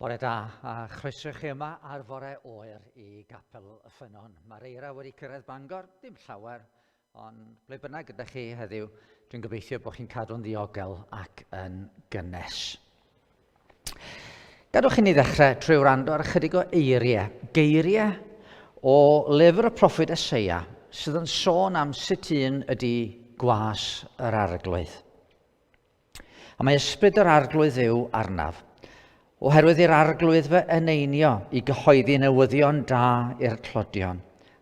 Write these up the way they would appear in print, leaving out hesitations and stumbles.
Bore da, a chroeso i chi yma ar fore oer i Gapel y Ffynnon. Mae'r eira wedi cyrraedd Bangor, dim llawer, ond ble bynnag gyda chi heddiw, dwi'n gobeithio bod chi'n cadw'n ddiogel ac yn gynnes. Gadwch i ni ddechrau trwy wrando ar ychydig o eiriau, geiriau o lyfr y proffwyd Eseia, sydd yn sôn am sut un ydy gwas yr arglwydd. A mae ysbryd yr Arglwydd Dduw arnaf, oherwydd i'r Arglwydd fy eneinio i gyhoeddi newyddion da i'r tlodion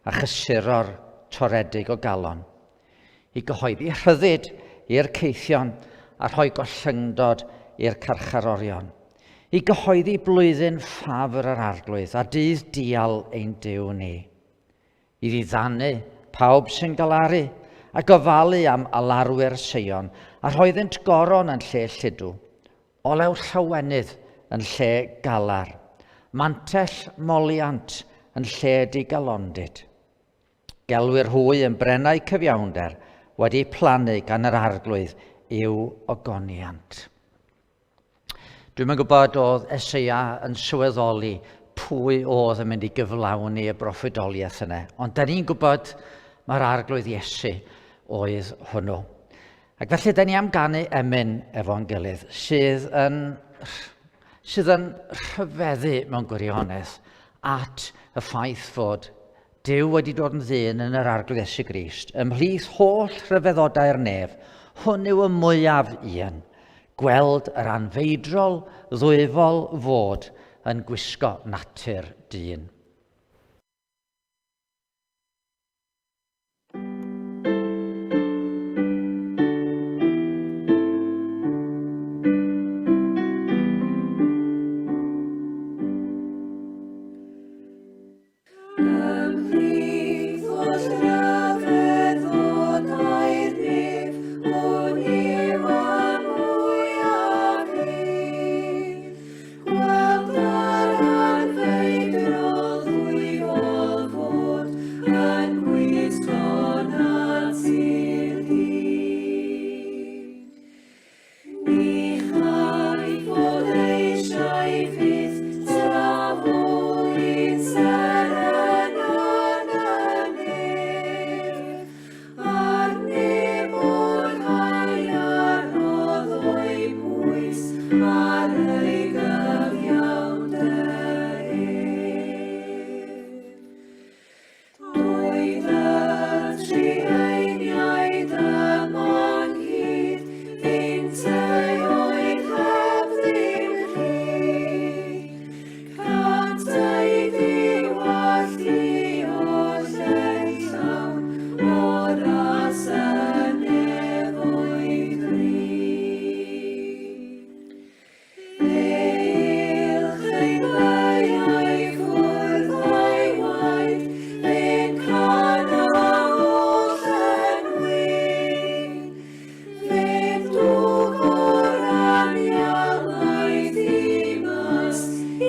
a chysuro'r toredig o galon, i gyhoeddi rhyddid i'r caethion a rhoi gollyngdod i'r carcharorion, i gyhoeddi blwyddyn ffafr yr Arglwydd a dydd dial ein Duw ni. I ddiddanu pawb sy'n galaru, a gofalu am alarwyr Seion, a rhoiddynt goron yn lle lludw, olew llawenydd yn lle galar, mantell moliant yn lle digalondid. Gelwir hwy yn brennau cyfiawnder, wedi plannu gan yr Arglwydd i'w ogoniant. Dwi'm yn gwybod oedd Eseia yn sylweddoli pwy oedd yn mynd i gyflawni y broffwydoliaeth yna, ond da ni'n gwybod mae'r arglwydd Iesu oedd hwnnw. Ac felly da ni am ganu emyn efo'n gilydd sydd yn, sydd yn rhyfeddu mewn gwirionedd at y ffaith fod Duw wedi dod yn ddyn yn yr Arglwydd Iesu Grist, ymhlith holl rhyfeddodau'r nef, hwn yw y mwyaf un, gweld yr anfeidrol ddwyfol fod yn gwisgo natur dyn. Ymhlith holl ryfeddodau'r nef, hwn yw y mwyaf un. Gweld yr anfeidrol ddwyfol fod yn gwisgo natur dyn. Ni chaiff fod eisiau fyth tra fo un seren yn y nef, a'r neb o'r haearn oedd o'i bwys ar ei gyfiawnder ef. Doedd y trueiniaid yma'n hyd, fintai oedd heb ddim rhyd. Cant ei ddiwallu oll yn llawn, o ras y nefoedd ry. Eilch ei gaeau ffwrdd a'i waed, fe'n cana oll yn wyn. Fe'n dwg o'r anialaidd ddimas i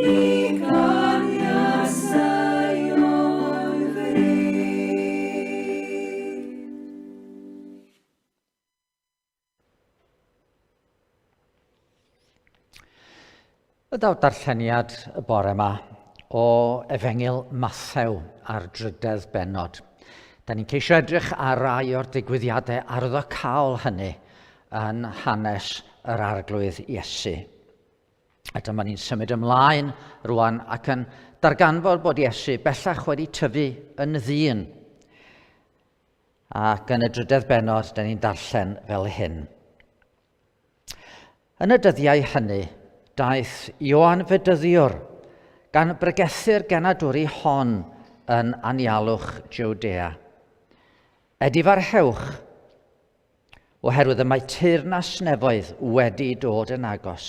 ganiad Seion fryn. Y daw'r darlleniad y bore yma o Efengyl Mathew a'r drydedd bennod. Da ni'n ceisio edrych ar rai o'r digwyddiadau arwyddocaol hynny yn hanes yr Arglwydd Iesu. A dyma ni'n symud ymlaen rwan ac yn darganfod bod Iesu bellach wedi tyfu yn ddyn. Ac yn y drydedd bennod, da ni'n darllen fel hyn. Yn y dyddiau hynny, daeth Ioan Fedyddiwr gan bregethu'r genadwri hon yn anialwch Jwdea. Edifarhewch, oherwydd y mae teyrnas nefoedd wedi dod yn agos.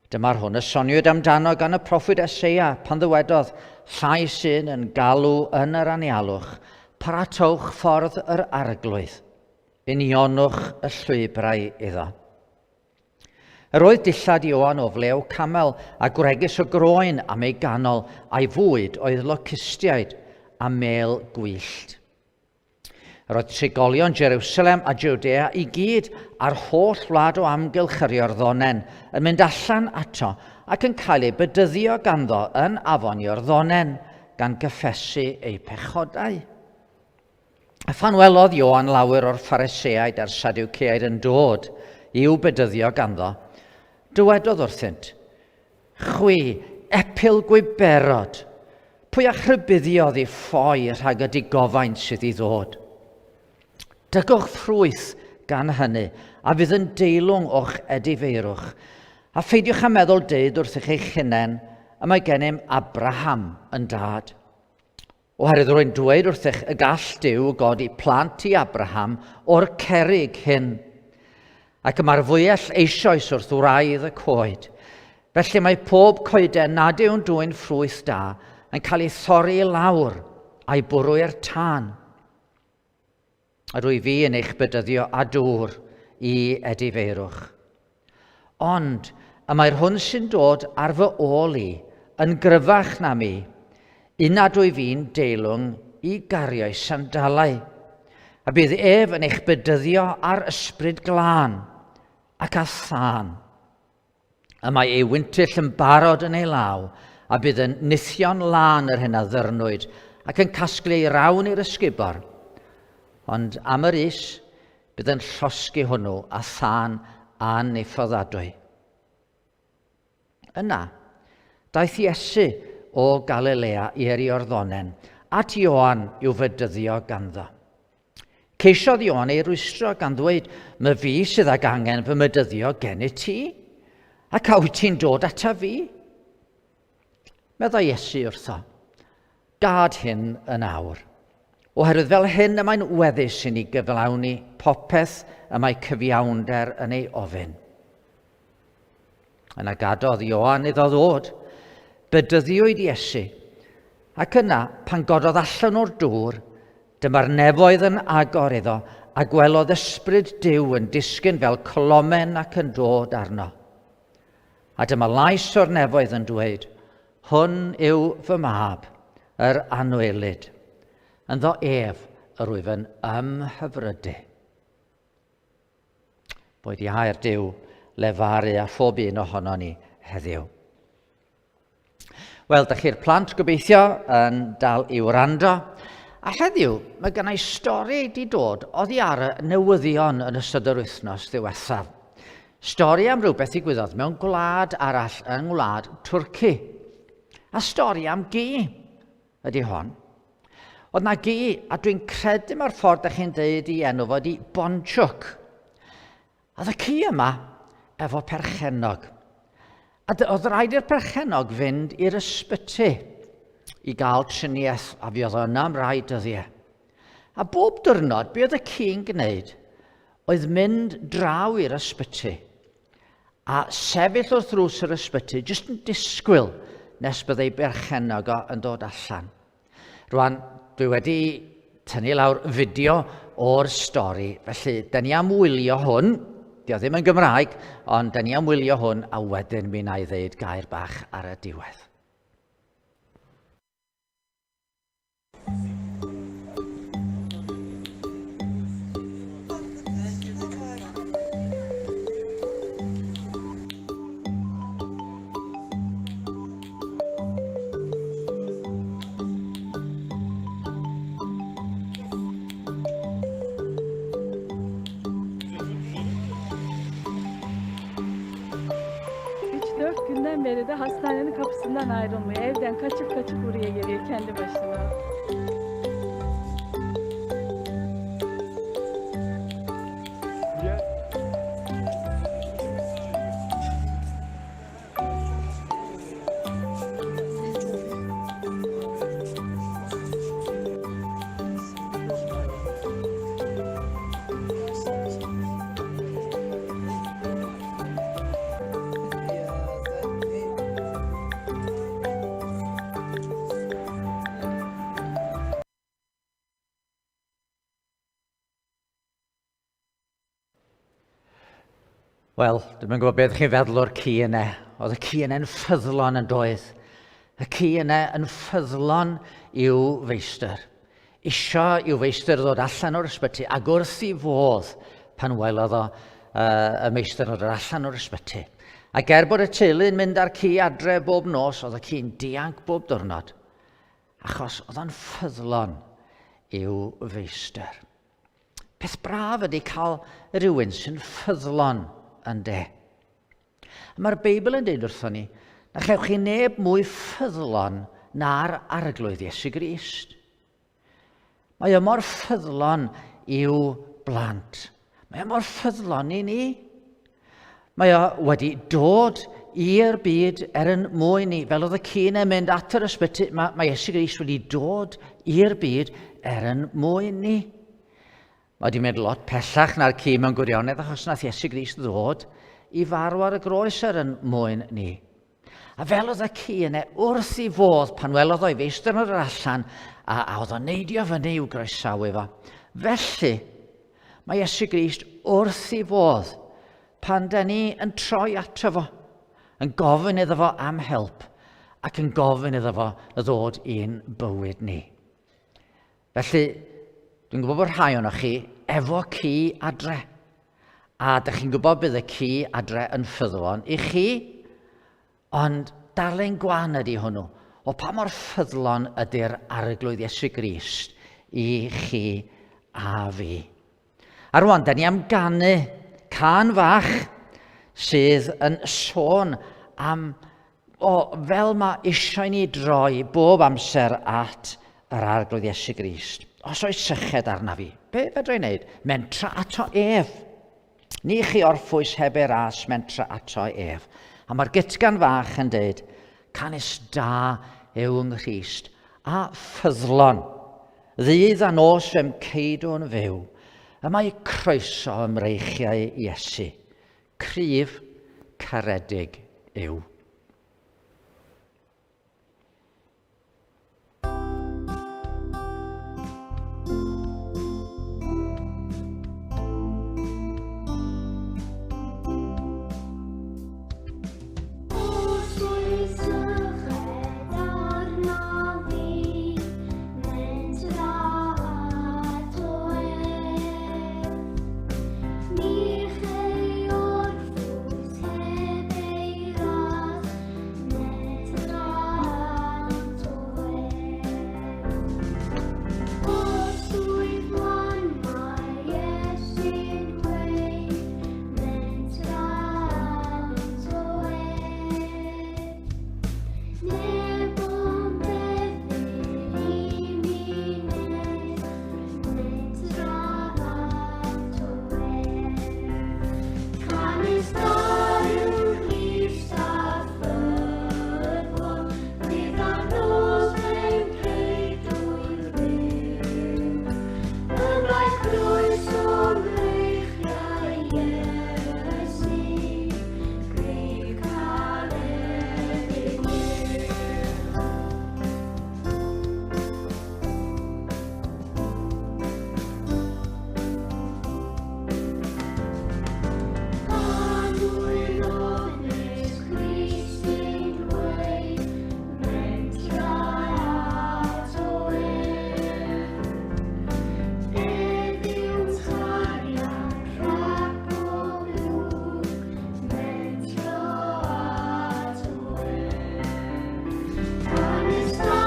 Dyma'r hwn y soniwyd amdano gan y proffwyd Eseia pan ddywedodd, Llais un yn galw yn yr anialwch, paratowch ffordd yr arglwydd, unionwch y llwybrau iddo. Yr oedd dillad Ioan o flew camel a gwregys o groen am ei ganol, a'i fwyd oedd locustiaid a mêl gwyllt. Yr oedd trigolion Jerusalem a Jwdea i gyd a'r holl wlad o amgylch yr Iorddonen yn mynd allan ato ac yn cael eu bedyddio ganddo yn afon Iorddonen, gan gyffesu eu pechodau. A phan welodd Ioan lawer o'r Phariseaid a'r Sadwceaid yn dod i'w bedyddio ganddo, dywedodd wrthynt, Chwi, epil gwiberod, pwy a'ch rhybuddiodd i ffoi rhag y digofaint sydd i ddod? Dygwch ffrwyth gan hynny, a fydd yn deilwng o'ch edifeirwch, a pheidiwch â meddwl deud wrthych eich hunain, y mae gennym Abraham yn dad. Oherwydd rwy'n dweud wrthych y gall Duw godi plant i Abraham o'r cerrig hyn. Ac y mae'r fwyell eisoes wrth wraidd y coed. Felly mae pob coeden nad yw'n dwyn ffrwyth da yn cael ei thorri i lawr a'i bwrw i'r tân. Yr wyf fi yn eich bedyddio â dŵr i edifeirwch. Ond y mae'r hwn sy'n dod ar fy ôl i yn gryfach na mi, un nad wyf fi'n deilwng i gario'i sandalau. A bydd ef yn eich bedyddio â'r Ysbryd Glân ac â thân. Y mae ei wyntyll yn barod yn ei law, a bydd yn nithio'n lân yr hyn a ddyrnwyd, ac yn casglu ei rawn i'r ysgubor. Ond am yr is, bydd yn llosgi hwnnw â thân anniffodadwy. Yna, daeth Iesu o Galilea i'r Iorddonen at Ioan i'w fedyddio ganddo. Ceisiodd Ioan ei rwystro gan ddweud, My fi sydd ag angen fy medyddio gennyt ti, ac a wyt ti'n dod ata fi? Meddai Iesu wrtho, Gad hyn yn awr, oherwydd fel hyn y mae'n weddus i ni gyflawni popeth y mae cyfiawnder yn ei ofyn. Yna gadodd Ioan iddo ddod, bedyddiwyd Iesu, ac yna, pan gododd allan o'r dŵr, dyma'r nefoedd yn agor iddo, a gwelodd ysbryd Duw yn disgyn fel colomen ac yn dod arno. A dyma lais o'r nefoedd yn dweud, Hwn yw fy mab, yr anwylyd. Ynddo ef yr wyf yn ymhyfrydu. Boed i air Duw lefaru a phob un ohono ni heddiw. Wel, da chi'r plant gobeithio yn dal i wrando. A heddiw, mae gennau stori di dod oddi ar y newyddion yn ystod yr wythnos ddiwethaf. Stori am rhywbeth ddigwyddodd mewn gwlad arall yng ngwlad Twrci. A stori am gi ydy hon. Oedd na gi, a dwi'n credu mae'r ffordd da chi'n deud i enw fo ydy Bonchuk. Oedd y ci yma efo perchennog. A oedd rhaid i'r perchennog fynd i'r ysbyty i gael triniaeth, a fi oedd yna am rai dyddiau. A bob diwrnod, be oedd y ci'n gwneud oedd mynd draw i'r ysbyty a sefyll wrth ddrws yr ysbyty, jyst yn disgwyl nes byddai berchennog o yn dod allan. Rwan, dwi wedi tynnu lawr fideo o'r stori, felly da ni am wylio hwn. Dio ddim yn Gymraeg, ond da ni am wylio hwn a wedyn mi wna i ddeud gair bach ar y diwedd. Üç dört günden beri de hastanenin kapısından ayrılmıyor. Evden kaçıp kaçıp buraya geliyor kendi başına. Wel, dwi'm yn gwybod beth chi'n feddwl o'r ci yna. Oedd y ci yna'n ffyddlon yn doedd. Y ci yna yn ffyddlon i'w feistr. Isio i'w feistr ddod allan o'r ysbyty, ac wrth i fodd pan welodd o uh, y meistr yn dod allan o'r ysbyty. Ac er bod y teulu'n mynd â'r ci adre bob nos, oedd y ci'n dianc bob diwrnod, achos oedd o'n ffyddlon i'w feistr. Peth braf ydy cael rhywun sy'n ffyddlon yn de. Mae'r Beibl yn dweud wrthon ni na chewch chi neb mwy ffyddlon na'r Arglwydd Iesu Grist. Mae o mor ffyddlon i'w blant. Mae o mor ffyddlon i ni. Mae o wedi dod i'r byd er yn mwyn ni. Fel oedd y cyn yn mynd at yr ysbyty, mae, mae Iesu Grist wedi dod i'r byd er yn mwyn ni. Mae wedi mynd lot pellach na'r ci mewn gwirionedd achos nath Iesu Grist ddod i farw ar y groes er yn mwyn ni. A fel oedd y ci yna wrth i fodd pan welodd o'i feistr yn yr allan a, a oedd o'n neidio fyny i'w groesawu fo. Felly, mae Iesu Grist wrth i fodd pan da ni yn troi ato fo, yn gofyn iddo fo am help ac yn gofyn iddo fo ddod i'n bywyd ni. Felly, dwi'n gwybod bod rhai ohonoch chi efo ci adre. A dych chi'n gwybod bydd y ci adre yn ffyddlon i chi, ond darlun gwan ydy hwnnw o pa mor ffyddlon ydy'r Arglwydd Iesu Grist i chi a fi. A rwan, da ni am ganu cân fach sydd yn sôn am, o, fel mae eisiau ni droi bob amser at yr Arglwydd Iesu Grist. Os oes syched arna fi, be fedra i wneud? Mentra ato ef. Ni chi orffwys heb ei ras, mentra ato ef. A mae'r gytgan fach yn dweud, canys da yw yng Nghrist a ffyddlon. Ddydd a nos fe'm ceidw'n fyw. Y mae croeso ym mreichiau Iesu. Cryf, caredig yw. Os oes syched arnaf fi, mentra ato ef. Ni chei orffwys heb ei ras, mentra ato ef. Os wyf wan, mae Iesu'n dweud, Mentra ato ef. Neb ond bethir i mi nes, mentra ato ef. Canys da yw Crist a ffyddlon, ddydd a nos fe'n ceidw'n fyw. Y mae croeso mreichiau Iesu, cryf caredig yw. Pan wyf ofnus Crist yn dweud, mentra ato ef. Ef yw'n tarian rhag pob drwg, mentro ato ef. Canys da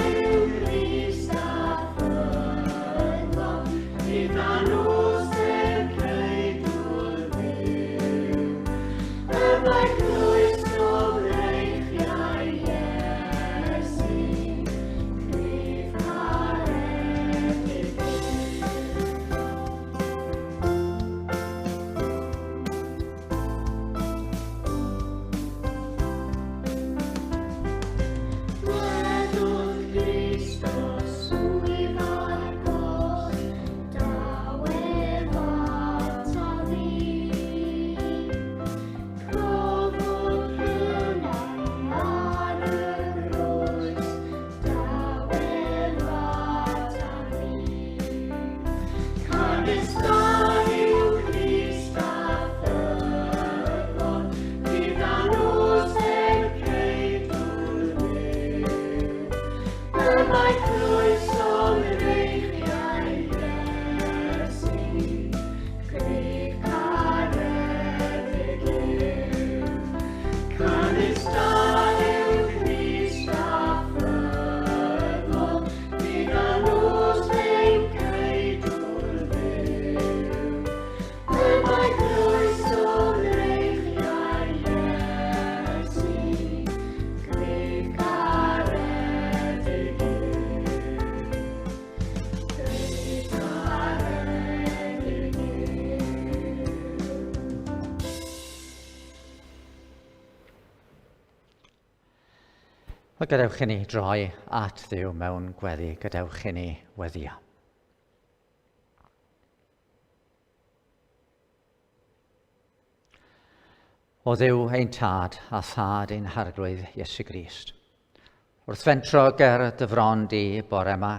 yw Crist a ffyddlon, dydd a nos fe'n ceidw'n fyw. Y mae croeso mreichiau Iesu, cryf caredig yw. Gwedwch Grist os wyf ar goll, daw ef ataf fi. Profodd hynny ar y groes, daw ef ataf fi. Canys da yw Crist a ffyddlon, dydd a nos fe'n ceidw'n fyw. Y mae croeso mreichiau Iesu, cryf caredig yw. Gadewch i ni droi at Dduw mewn gweddi, gadewch i ni weddio. O Dduw ein Tad a Thad ein Harglwydd Iesu Grist. Wrth fentro ger dy fron di bore yma,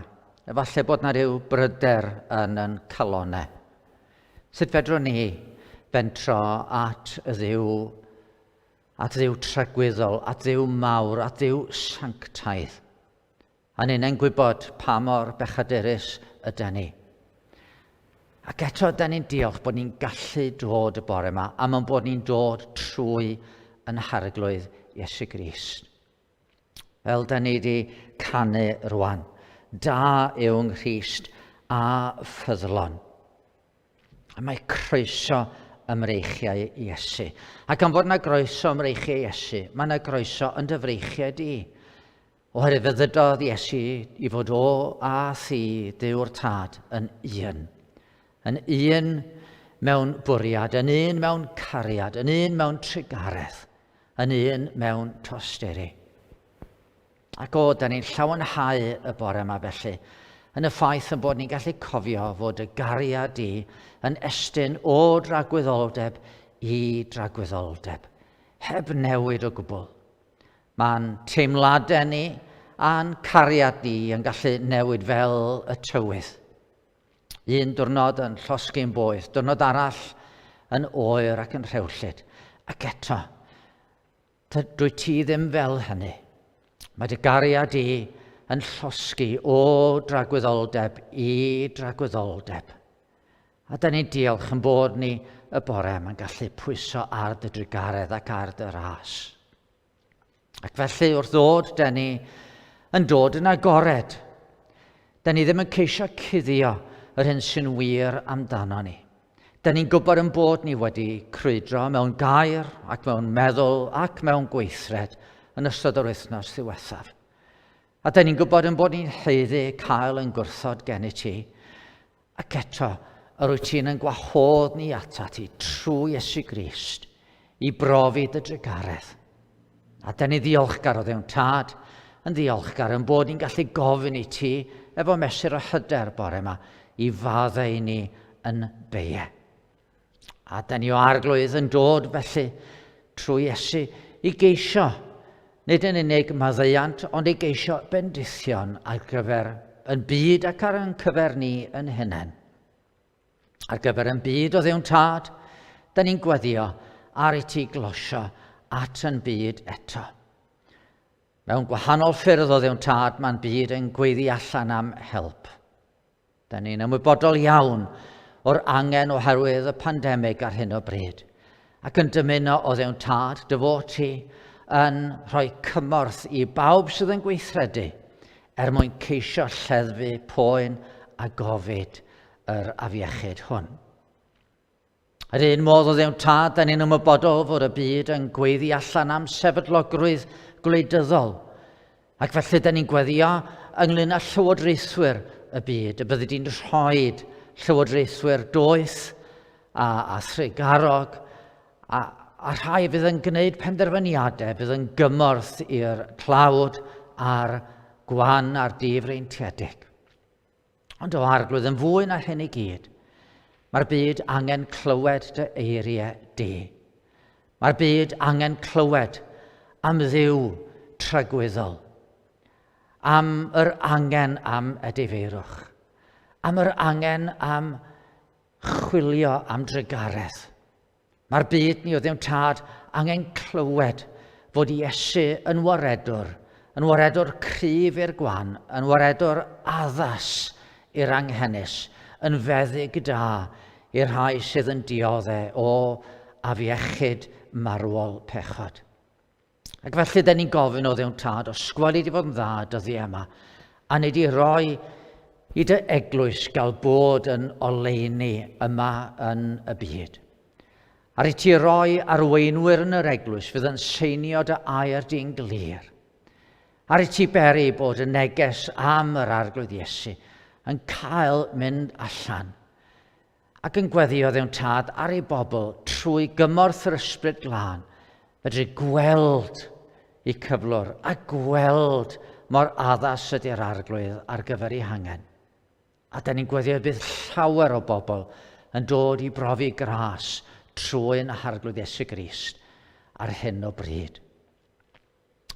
efallai bod na rhyw bryder yn yn calonau. Sut fedrwn ni fentro at y Dduw, at Dduw tragwyddol, at Dduw mawr, at Dduw sanctaidd? A ninnau'n gwybod pa mor bechadurus yda ni. Ac eto, da ni'n diolch bod ni'n gallu dod y bore yma, am ein bod ni'n dod trwy yn harglwydd Iesu Grist. Fel da ni wedi canu rwan, da yw Nghrist a ffyddlon. A mae croeso ym mreichiau Iesu. Ac am fod yna groeso ym mreichiau Iesu, mae yna groeso yn dy freichiau di. Oherwydd fe ddydodd Iesu i fod o a thi, Duw'r Tad, yn un. Yn un mewn bwriad, yn un mewn cariad, yn un mewn trugaredd, yn un mewn tosturi. Ac o, da ni'n llawenhau y bore yma felly, yn y ffaith yn bod ni'n gallu cofio fod y gariad di yn estyn o dragwyddoldeb i dragwyddoldeb, heb newid o gwbl. Mae'n teimladau ni a'n cariad ni yn gallu newid fel y tywydd. Un diwrnod yn llosgi'n boeth, diwrnod arall yn oer ac yn rhewllyd. Ac eto, dwy ti ddim fel hynny. Mae dy gariad di yn llosgi o dragwyddoldeb i dragwyddoldeb. A da ni'n diolch yn bod ni y bore yma'n gallu pwyso ar dy drugaredd ac ar dy ras. Ac felly wrth ddod, da ni yn dod yn agored. Da ni ddim yn ceisio cuddio yr hyn sy'n wir amdano ni. Da ni'n gwybod yn bod ni wedi crwydro mewn gair ac mewn meddwl ac mewn gweithred yn ystod yr wythnos ddiwethaf. A da ni'n gwybod yn bod ni'n haeddu cael yn gwrthod gen i ti. Ac eto, yr wyt ti'n yn gwahodd ni atat ti trwy Iesu Grist i brofi dy drugaredd. A da ni ddiolchgar o ddewn tad, yn ddiolchgar yn bod ni'n gallu gofyn i ti efo mesur o hyder bore yma i faddau i ni yn beie. A da ni o arglwydd yn dod felly trwy Iesu i geisio, nid yn unig maddeuant, ond i geisio bendithion ar gyfer yn byd ac ar yn cyfer ni yn hunain. Ar gyfer yn byd o ddewn tad, da ni'n gweddio ar i ti glosio at yn byd eto. Mewn gwahanol ffyrdd o ddewn tad, mae'n byd yn gweiddi allan am help. Da ni'n ymwybodol iawn o'r angen oherwydd y pandemig ar hyn o bryd, ac yn dymuno o ddewn tad dy fod ti yn rhoi cymorth i bawb sydd yn gweithredu er mwyn ceisio lleddfu poen a gofid yr afiechyd hwn. Yr un modd o ddewn tad, da ni'n ymwybodol fod y byd yn gweiddi allan am sefydlogrwydd gwleidyddol. Ac felly da ni'n gweddio ynglyn â llywodraethwyr y byd, y byddi di'n rhoi llywodraethwyr doeth a, a thrugarog a, a rhai fydd yn gwneud penderfyniadau fydd yn gymorth i'r tlawd a'r gwan a'r difreintiedig. Ond o arglwydd, yn fwy na hyn i gyd, mae'r byd angen clywed dy eiriau di. Mae'r byd angen clywed am ddiw tragwyddol, am yr angen am edifeirwch, am yr angen am chwilio am drugaredd. Mae'r byd ni o Dduw Tad angen clywed fod Iesu yn waredwr, yn waredwr cryf i'r gwan, yn waredwr addas i'r anghenus, yn feddyg da i'r rhai sydd yn diodde o afiechyd marwol pechod. Ac felly, da ni'n gofyn o ddewn tad, os gweli di fod yn dda dyddiau yma, a nid i roi i dy eglwys gael bod yn oleuni yma yn y byd. Ar i ti roi arweinwyr yn yr eglwys fydd yn seinio dy air di'n glir. Ar i ti beri bod y neges am yr Arglwydd Iesu yn cael mynd allan ac yn gweddio Dduw'n Tad ar ei bobl trwy gymorth yr Ysbryd Glân, fedru gweld eu cyflwr a gweld mor addas ydy'r arglwydd ar gyfer eu hangen. A da ni'n gweddio y bydd llawer o bobl yn dod i brofi gras trwy'n Harglwydd Iesu Grist ar hyn o bryd.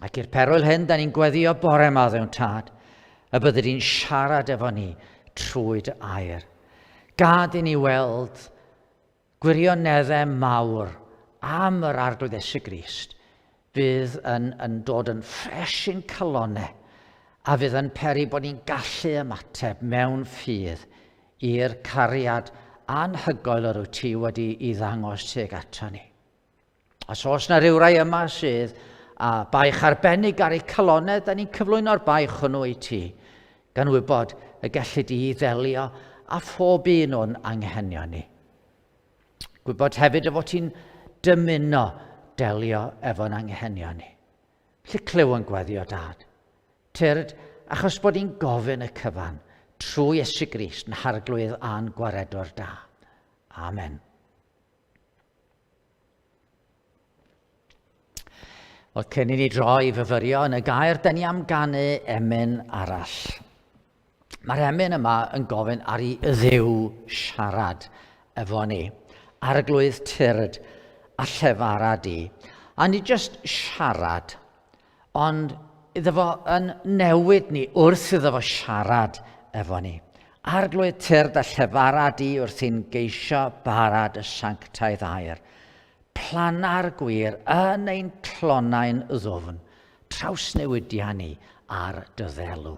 Ac i'r perwyl hyn, da ni'n gweddio bore yma, ddewn tad, y byddi di'n siarad efo ni trwy dy air. Gad i ni weld gwirioneddau mawr am yr Arglwydd Iesu Grist fydd yn, yn dod yn ffres i'n calonau a fydd yn peri bod ni'n gallu ymateb mewn ffydd i'r cariad anhygoel yr wyt ti wedi i ddangos tuag ato ni. Os oes na rywrai yma sydd â baich arbennig ar eu calonau, da ni'n cyflwyno'r baich hwnnw i ti, gan wybod y gelli di ddelio â phob un o'n anghenion ni. Gwybod hefyd y fod ti'n dymuno delio efo'n anghenion ni. Felly clyw yn gweddio, Dad. Tyrd, achos bod ni'n gofyn y cyfan trwy Iesu Grist yn Harglwydd a'n Gwaredwr da. Amen. Wel, cyn i ni droi i fyfyrio yn y gair, da ni am ganu emyn arall. Mae'r emyn yma yn gofyn ar i ddiw siarad efo ni. Arglwydd tyrd a llefara di. A ni just siarad, ond iddo fo yn newid ni wrth iddo fo siarad efo ni. Arglwydd tyrd a llefara di wrth i'n geisio barad y sanctaidd air. Planna'r gwir yn ein clonau'n ddwfn, trawsnewidia ni ar dy ddelw.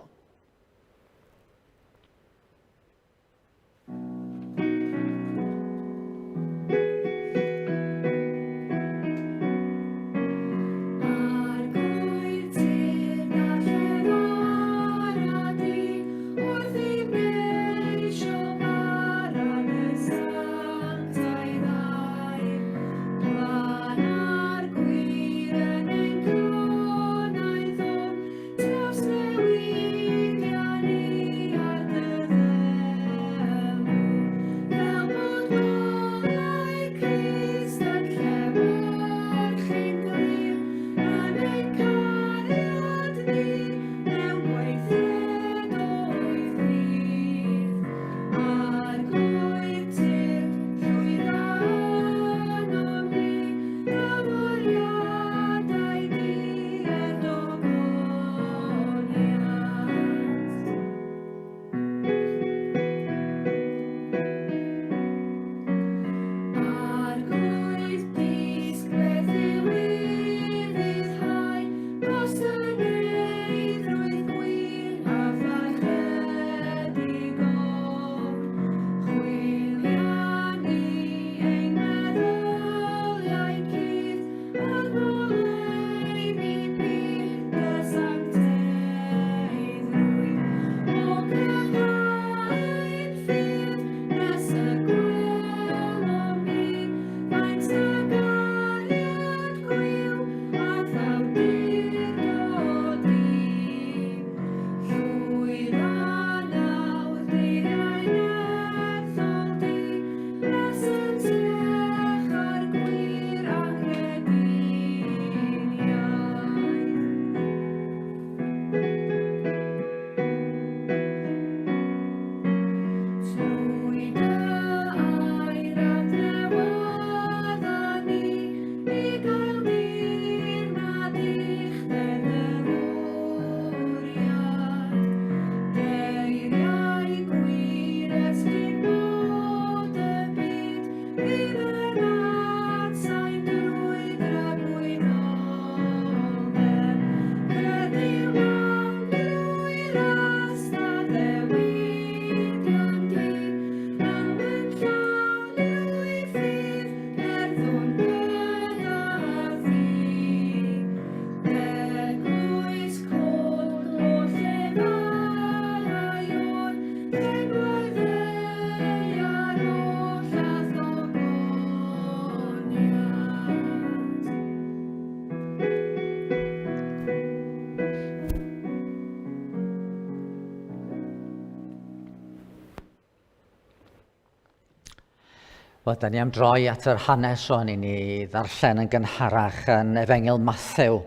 Wel, da ni am droi at yr hanes o'n i ni ddarllen yn gynharach yn Efengyl Mathew,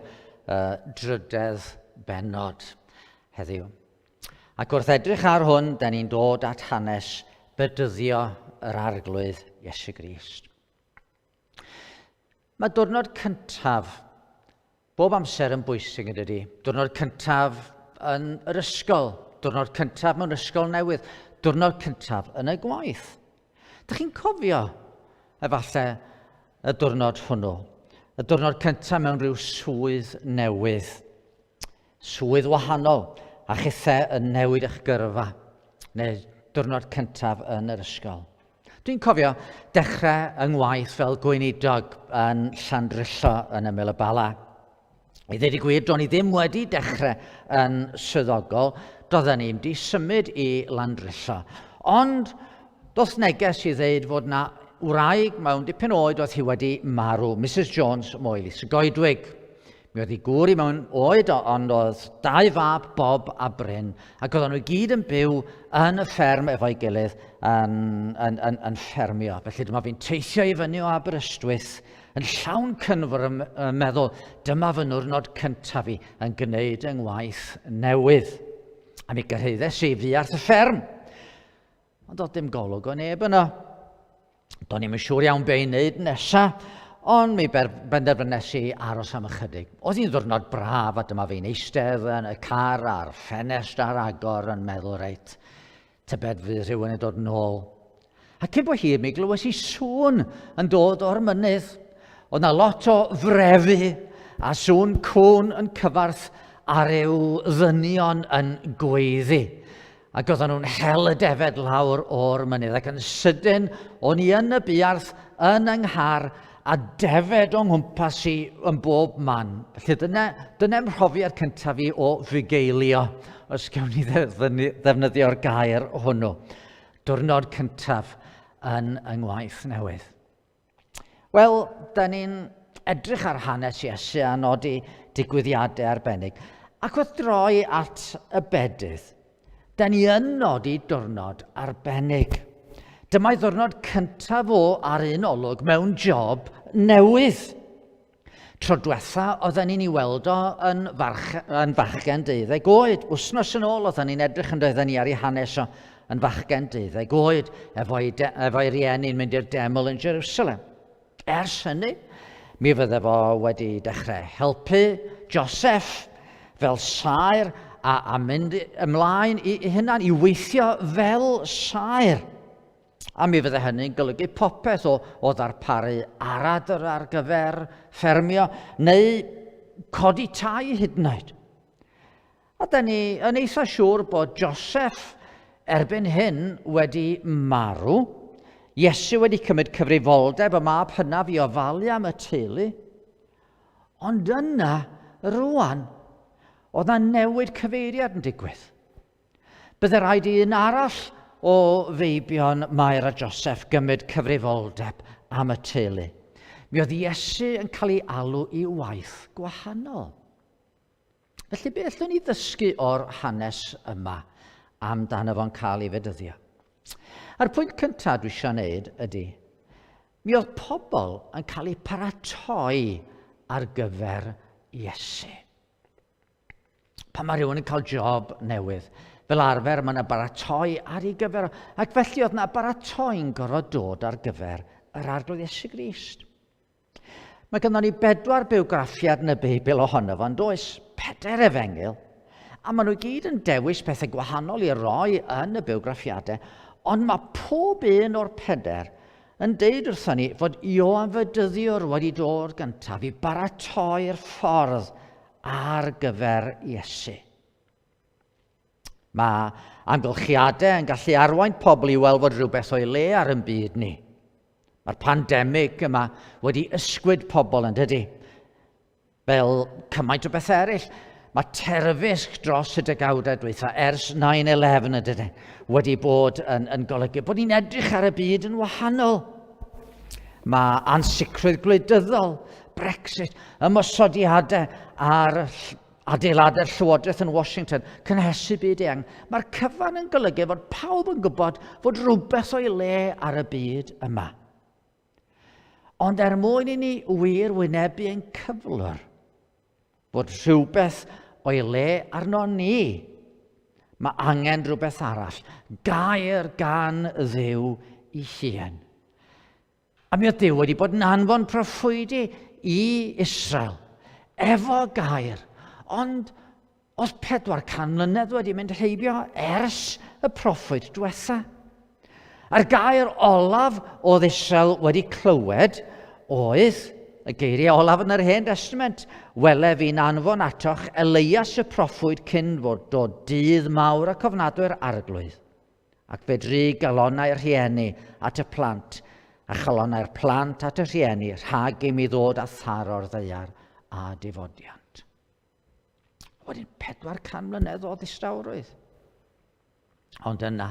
drydedd bennod heddiw. Ac wrth edrych ar hwn, da ni'n dod at hanes bedyddio yr Arglwydd Iesu Grist. Mae diwrnod cyntaf bob amser yn bwysig yn dydy. Diwrnod cyntaf yn yr ysgol, diwrnod cyntaf mewn ysgol newydd, diwrnod cyntaf yn y gwaith. Dych chi'n cofio efallai y diwrnod hwnnw? Y diwrnod cyntaf mewn rhyw swydd newydd, swydd wahanol, a chithau yn newid eich gyrfa, neu diwrnod cyntaf yn yr ysgol. Dwi'n cofio dechrau yng ngwaith fel gweinidog yn Llandrillo yn ymyl y Bala. I ddweud y gwir, do'n i ddim wedi dechrau yn swyddogol, doedden ni'n di symud i Landrillo. Ond doth neges i ddeud fod na wraig mewn dipyn oed oedd hi wedi marw, Mrs Jones Moelis y Goedwig. Mi oedd ei gŵr i mewn oed, ond oedd dau fab, Bob a Bryn, ac oedden nhw i gyd yn byw yn y fferm efo'i gilydd yn, yn, yn, yn ffermio. Felly dyma fi'n teithio i fyny o Aberystwyth yn llawn cynfr yn meddwl, dyma fy nwrnod cyntaf i yn gwneud yng ngwaith newydd. A mi gyrhaeddes i fuarth y fferm. Ond doedd dim golwg o neb yno. Do'n i'm yn siŵr iawn be i wneud nesa, ond mi benderfynes i aros am ychydig. Oedd hi'n ddwrnod braf a dyma fi'n eistedd yn y car a'r ffenest ar agor yn meddwl, reit, tybed fydd rhywun yn dod nôl. A cyn bo hir mi glywes i sŵn yn dod o'r mynydd. Oedd na lot o frefu a sŵn cwn yn cyfarth a rhyw ddynion yn gweiddi. Ac oedden nhw'n hel y defed lawr o'r mynydd, ac yn sydyn o'n i yn y buarth yn yng nghar a defed o'n nghwmpas i yn bob man. Felly dyna, dyna mhrofiad cyntaf i o fugeilio, os gewn ni ddefnyddio'r gair hwnnw. Diwrnod cyntaf yn yng ngwaith newydd. Wel, da ni'n edrych ar hanes Iesu a nodi digwyddiadau arbennig. Ac wrth droi at y bedydd, da ni yn nodi diwrnod arbennig. Dyma'i ddiwrnod cyntaf o ar un olwg mewn job newydd. Tro diwetha oedden ni'n ei weld o yn, farch, yn fachgen deuddeg oed. Wsnos yn ôl oedden ni'n edrych yn doedden ni ar ei hanes o yn fachgen deuddeg oed, efo'i, de, efo'i rieni'n mynd i'r deml yn Jerusalem. Ers hynny, mi fydde fo wedi dechrau helpu Joseph fel saer a, a mynd ymlaen i, i hunan, i weithio fel saer. A mi fydde hynny'n golygu popeth o, o ddarparu aradr ar gyfer ffermio neu codi tai hyd yn oed. A da ni yn eitha siŵr bod Joseph erbyn hyn wedi marw. Iesu wedi cymryd cyfrifoldeb y mab hynaf i ofalu am y teulu. Ond yna, rwan, oedd na newid cyfeiriad yn digwydd. Bydde rhaid i un arall o feibion Mair a Joseph gymryd cyfrifoldeb am y teulu. Mi oedd Iesu yn cael ei alw i waith gwahanol. Felly be allwn ni ddysgu o'r hanes yma amdano fo'n cael ei fedyddio? A'r pwynt cyntaf dwi eisiau gwneud ydy, mi oedd pobl yn cael eu paratoi ar gyfer Iesu. Pan mae rhywun yn cael job newydd, fel arfer mae yna baratoi ar ei gyfer, ac felly oedd yna baratoi'n gorfod dod ar gyfer yr Arglwydd Iesu Grist. Mae gynnon ni bedwar bywgraffiad yn y Beibl ohono fo, yn does? Pedair efengyl. A maen nhw gyd yn dewis pethau gwahanol i roi yn y bywgraffiadau, ond mae pob un o'r pedair yn deud wrthon ni fod Ioan Fedyddiwr wedi dod gyntaf i baratoi'r ffordd ar gyfer Iesu. Mae amgylchiadau yn gallu arwain pobl i weld fod rhywbeth o'i le ar yn byd ni. Mae'r pandemig yma wedi ysgwyd pobl yn dydy. Fel cymaint o bethau eraill, mae terfysg dros y degawdau dwytha ers 9-11 yn dydy, wedi bod yn, yn golygu bod ni'n edrych ar y byd yn wahanol. Mae ansicrwydd gwleidyddol, Brexit, ymosodiadau ar adeiladau'r llywodraeth yn Washington, cynhesu byd eang. Mae'r cyfan yn golygu fod pawb yn gwybod fod rhywbeth o'i le ar y byd yma. Ond er mwyn i ni wir wynebu ein cyflwr, Fod rhywbeth o'i le arno ni. Mae angen rhywbeth arall. Gair gan Dduw i hun. A mi oedd Duw wedi bod yn anfon proffwydi i Israel efo gair. Ond oedd 400 mlynedd wedi mynd heibio ers y proffwyd diwetha. A'r gair olaf oedd Israel wedi clywed oedd y geiriau olaf yn yr Hen Testament, Wele fi'n anfon atoch Eleias y proffwyd cyn fod dod dydd mawr ac ofnadwy'r arglwydd. Ac fe dry galonnau'r rhieni at y plant, a chalonnau'r plant at y rhieni, rhag i mi ddod a tharo'r ddaear a difodiant. Wedyn 400 mlynedd o ddistawrwydd. Ond yna,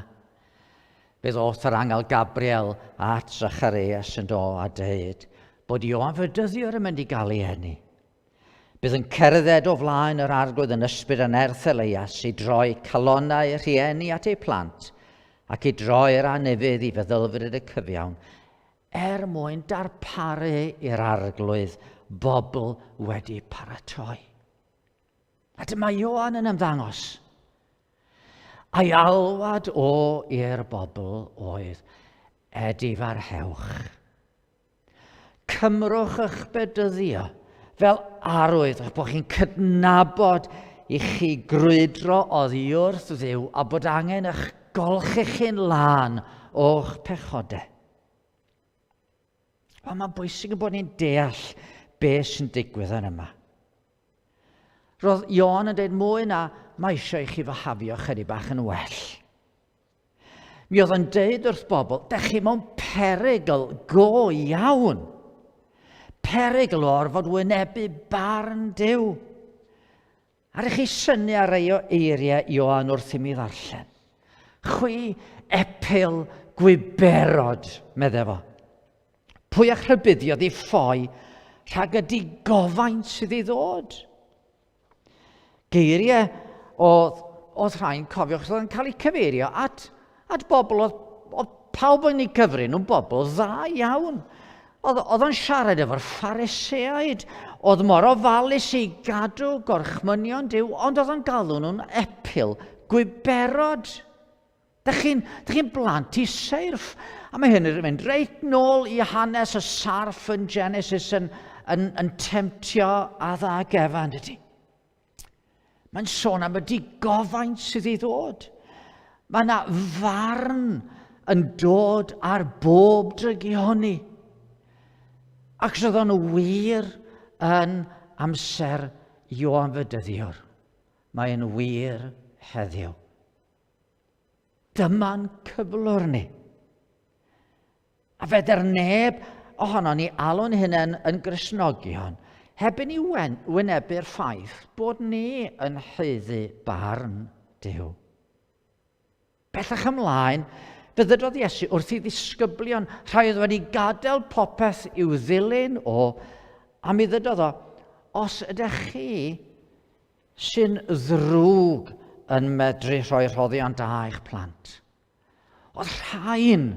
fe ddoth yr angel Gabriel at Zacharias yn do a dweud bod Ioan Fedyddiwr yn mynd i gael ei eni. Bydd yn cerdded o flaen yr arglwydd yn ysbryd a nerth Elias i droi calonnau rhieni at eu plant ac i droi'r anufudd i feddylfryd y cyfiawn er mwyn darparu i'r arglwydd bobl wedi paratoi. A dyma Ioan yn ymddangos. A'i alwad o i'r bobl oedd edifarhewch. Cymrwch eich bedyddio fel arwydd eich bod chi'n cydnabod i chi grwydro oddi wrth Dduw a bod angen eich golchi chi'n lân o'ch pechodau. Wel, mae'n bwysig yn bod ni'n deall beth sy'n digwydd yn yma. Roedd Ioan yn dweud mwy na mae eisiau i chi fyhafio chydig bach yn well. Mi oedd yn deud wrth bobl, dech chi mewn perygl go iawn. Perygl o orfod wynebu barn Duw. Ar i chi synnu ar rei o eiriau Ioan wrth i mi ddarllen. Chwi epil gwiberod, medde fo. Pwy a'ch rhybuddiodd i ffoi rhag y digofaint sydd i ddod? Geiriau oedd, oedd rhai'n cofio, achos oedd yn cael eu cyfeirio at, at bobl oedd, oedd pawb yn eu cyfri nhw'n bobl dda iawn. Oedd, oedd o'n siarad efo'r Phariseaid, oedd mor ofalus i gadw gorchmynion Duw, ond oedd o'n galw nhw'n epil, gwiberod. Dych chi'n chi blant i seirff. A mae hyn yn mynd reit nôl i hanes y sarff yn Genesis yn, yn, yn temtio Adda ac Efa, yn dydy? Mae'n sôn am y digofaint sydd i ddod. Mae yna farn yn dod ar bob drygioni. Ac roedd o'n wir yn amser Ioan Fedyddiwr. Mae'n wir heddiw. Dyma'n cyflwr ni. A fedr neb ohonon ni alw'n hunain yn Gristnogion heb i ni wynebu'r ffaith bod ni yn haeddu barn Duw. Bellach ymlaen, fe ddydodd Iesu wrth i ddisgyblion, rhai oedd wedi gadael popeth i'w ddilyn o, a mi ddydodd o, os ydych chi sy'n ddrwg yn medru rhoi rhoddion da i'ch plant. Oedd rhain,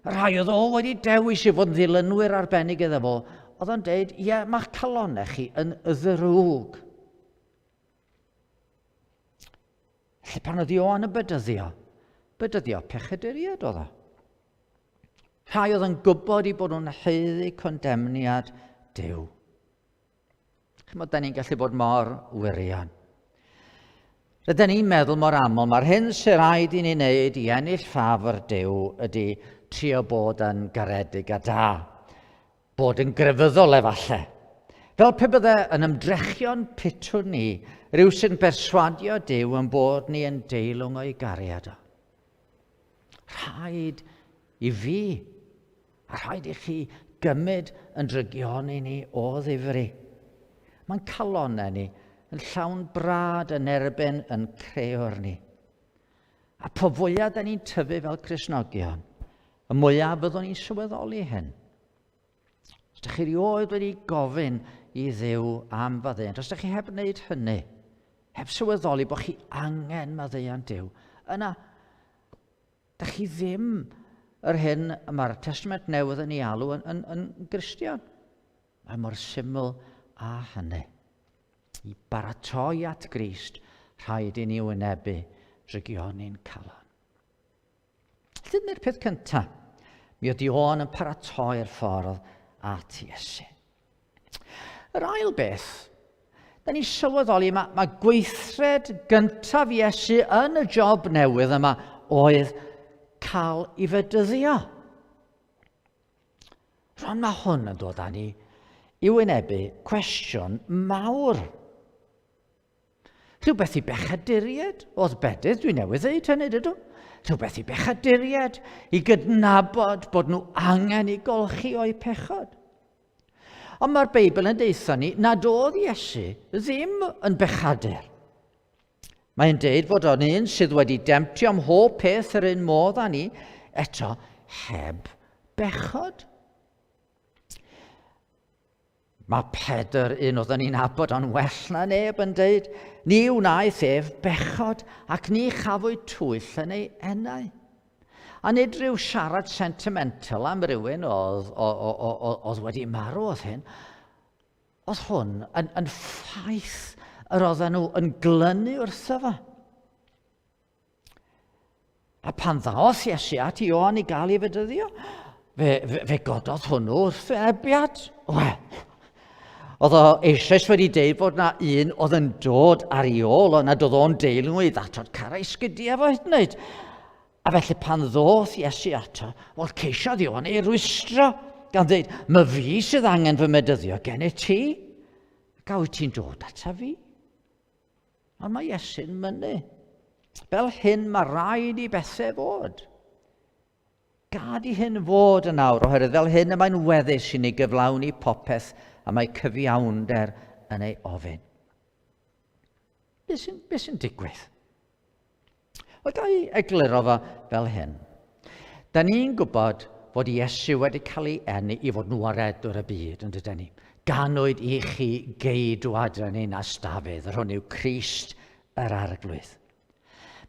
y rhai oedd o wedi dewis i fod yn ddilynwyr arbennig iddo fo, oedd o'n deud, ie, mae'ch calonnau chi yn ddrwg. Felly pan oedd Ioan yn bedyddio, bedyddio pechaduriaid oedd o. Rhai oedd yn gwybod i bod nhw'n haeddu condemniad Duw. Chymod, da ni'n gallu bod mor wirion. Rydyn ni'n meddwl mor aml, mae'r hyn sy'n rhaid i ni wneud i ennill ffafr Duw ydy trio bod yn garedig a da. Bod yn grefyddol efallai. Fel pe bydde yn ymdrechion pitwn ni, rhyw sy'n berswadio Duw yn bod ni yn deilwng o'i gariad o. Rhaid i fi A rhaid i chi gymryd yn drygioni ni o ddifri. Mae'n calonnau ni yn llawn brad yn erbyn yn creor ni. A po fwyaf da ni'n tyfu fel Cristnogion, y mwyaf fyddwn ni'n sylweddoli hyn. Os ydych chi erioed wedi gofyn i Dduw am faddeuant, os ydych chi heb wneud hynny, heb sylweddoli bod chi angen maddeuant Duw, yna Dych chi ddim yr hyn y mae'r Testament Newydd yn ei alw yn, yn, yn Gristion. Mae mor syml â hynny. I baratoi at Grist, rhaid i ni wynebu drygioni'n calon. Dyna'r peth cyntaf. Mi oedd Ioan yn paratoi'r ffordd at Iesu. Yr ail beth, da ni'n sylweddoli mae, mae gweithred gyntaf Iesu yn y job newydd yma oedd cael ei fedyddio. Rwan mae hwn yn dod â ni i wynebu cwestiwn mawr. Rhywbeth i bechaduriaid oedd bedydd, dwi newydd ddeud hynny, dydw? Rhywbeth i bechaduriaid i gydnabod bod nhw angen i golchi o'u pechod. Ond mae'r Beibl yn deutha ni nad oedd Iesu ddim yn bechadur. Mae'n deud fod o'n un sydd wedi demtio ym mhob peth yr un modd â ni, eto heb bechod. Mae Pedr, un oedden ni'n nabod o'n well na neb, yn deud, ni wnaeth ef bechod ac ni chafwyd twyll yn ei enau. A nid rhyw siarad sentimental am rywun oedd, oedd wedi marw oedd hyn, Oedd hwn yn, yn ffaith yr oedden nhw yn glynu wrtho fo. A pan ddaoth Iesu at Ioan i gael ei fedyddio, fe, fe, fe gododd hwnnw wrth ebiad. Wel, oedd o eisoes wedi deud bod na un oedd yn dod ar ei ôl o, nad oedd o'n deilwng i ddatod carau sgidiau fo hyd yn oed. A felly pan ddoth Iesu ato, wel ceisiodd Ioan ei rwystro, gan ddeud, my fi sydd angen fy medyddio gen i ti, ac a wyt ti'n dod ata fi? Ond mae Iesu'n mynnu. Fel hyn mae rhaid i bethau fod. Gad i hyn fod yn awr, oherwydd fel hyn y mae'n weddus i ni gyflawni popeth a mae cyfiawnder yn ei ofyn. Be sy'n, be sy'n digwydd? Wel, ga i egluro fo fel hyn. Da ni'n gwybod fod Iesu wedi cael ei eni i fod yn waredwr y byd, yn dydyn ni. Ganwyd i chi geidwad yn ein Dafydd, yr hwn yw Crist yr Arglwydd.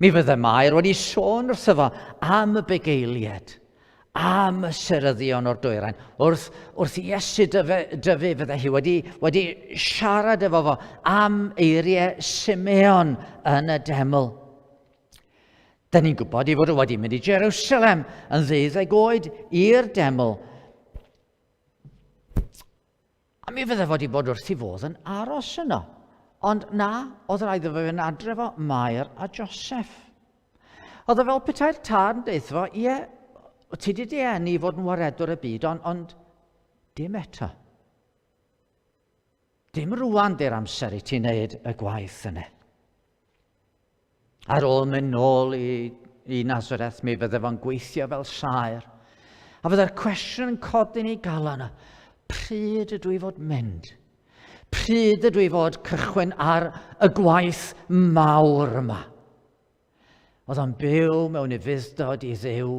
Mi fydde Mair wedi sôn wrtho fo am y bugeiliad, am y seryddion o'r dwyrain. Wrth, wrth Iesu dyfu, dyfu fydde hi wedi, wedi siarad efo fo am eiriau Simeon yn y deml. Da ni'n gwybod ei fod o wedi mynd i Jerusalem yn ddeuddeg oed i'r deml. A mi fydde fod i bod wrth i fodd yn aros yno. Ond na, oedd rhaid iddo fe fynd adre fo Mair a Joseph. Oedd o fel petai'r tad yn deutha fo, ie, ti di dy eni i fod yn waredwr y byd, ond, ond dim eto. Dim rwan di'r amser i ti wneud y gwaith yna. Ar ôl mynd nôl i, i Nazareth, mi fydde fo'n gweithio fel saer. A fydde'r cwestiwn yn codi'n ei galon, pryd ydw i fod mynd? Pryd ydw i fod cychwyn ar y gwaith mawr yma? Oedd o'n byw mewn ufudd-dod i Dduw.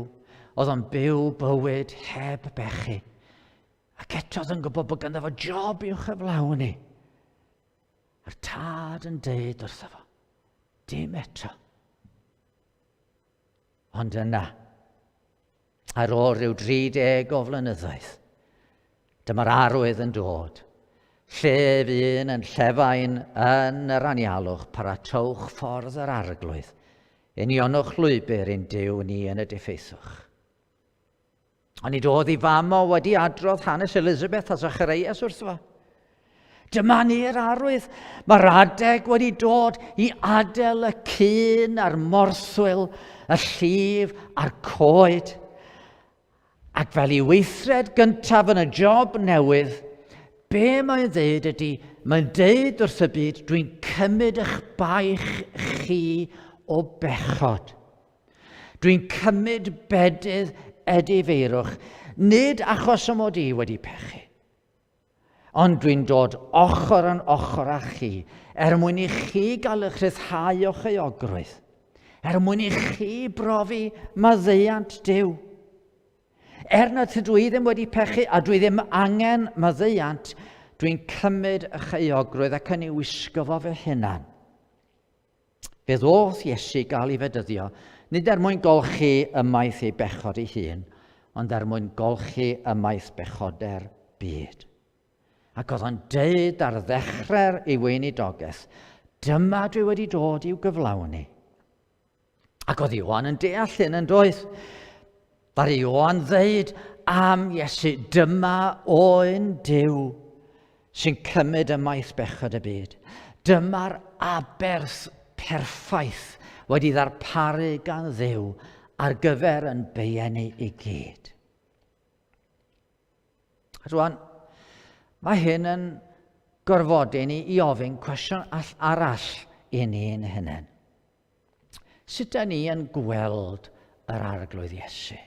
Oedd o'n byw bywyd heb bechu. Ac eto oedd yn gwybod bod ganddo fo job i'w chyflawni. A'r tad yn deud wrtho fo, dim eto. Ond yna, ar ôl rhyw 30 o flynyddoedd, dyma'r arwydd yn dod. Llef un yn llefain yn yr anialwch, paratowch ffordd yr arglwydd. Unionwch lwybr i'n Duw ni yn y diffeithwch. Ond nid oedd ei fam o wedi adrodd hanes Elizabeth a Zacharias wrtho fo. Dyma ni'r arwydd. Mae'r adeg wedi dod i adael y cyn a'r morthwyl, y llif a'r coed. Ac fel i weithred gyntaf yn y job newydd, be mae'n ddeud ydy, mae'n deud wrth y byd, dwi'n cymryd eich baich chi o bechod. Dwi'n cymryd bedydd edifeirwch, nid achos y mod i wedi pechu, ond dwi'n dod ochr yn ochr â chi, er mwyn i chi gael eich rhyddhau o'ch euogrwydd, er mwyn i chi brofi maddeuant Duw. Er nad ydw i ddim wedi pechu a dwi ddim angen maddeuant, dwi'n cymryd eich euogrwydd ac yn ei wisgo fo fy hunan. Fe ddoth Iesu gael ei fedyddio, nid er mwyn golchi ymaith ei bechod ei hun, ond er mwyn golchi ymaith bechoder byd. Ac oedd o'n deud ar ddechrau'r ei weinidogaeth, dyma dwi wedi dod i'w gyflawni. Ac oedd Ioan yn deall hyn yn doedd. Ddaru Ioan ddeud am Iesu, dyma oen Duw sy'n cymryd ymaith bechod y byd. Dyma'r aberth perffaith wedi ddarparu gan Dduw ar gyfer yn beieni i gyd. Rwan, mae hyn yn gorfodi ni i ofyn cwestiwn arall i ni'n hunain. Sut da ni yn gweld yr Arglwydd Iesu?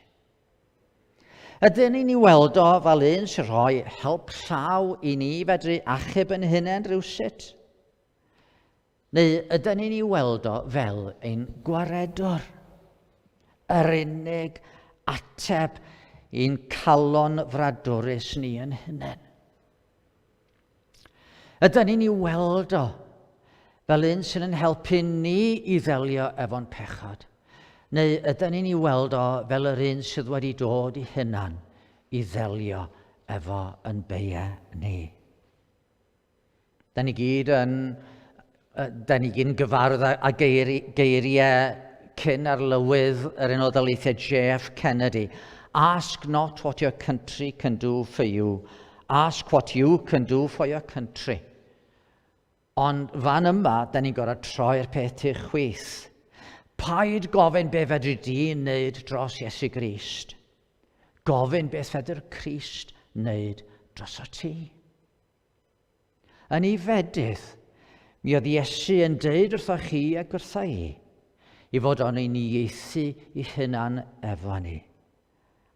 Ydyn ni'n ei weld o fel un sy'n rhoi help llaw i ni fedru achub yn hunain rhywsut? Neu ydyn ni'n ei weld o fel ein gwaredwr? Yr unig ateb i'n calon fradwrus ni yn hunain. Ydy ni'n ei weld o fel un sy'n yn helpu ni i ddelio efo'n pechod? Neu ydy ni'n ei weld o fel yr un sydd wedi dod i hunan i ddelio efo yn beiau ni? Da ni gyd yn, da ni gyd yn gyfarwydd â geiriau cyn arlywydd yr Unol Daleithiau JF Kennedy. Ask not what your country can do for you, Ask what you can do for your country. Ond fan yma, da ni'n gorfod troi'r peth i'r chwith. Paid gofyn be fedri di wneud dros Iesu Grist. Gofyn beth fedr Crist wneud droso ti. Yn ei fedydd, mi oedd Iesu yn deud wrtho chi ac wrtha i, i fod o'n uniaethu i hunan efo ni,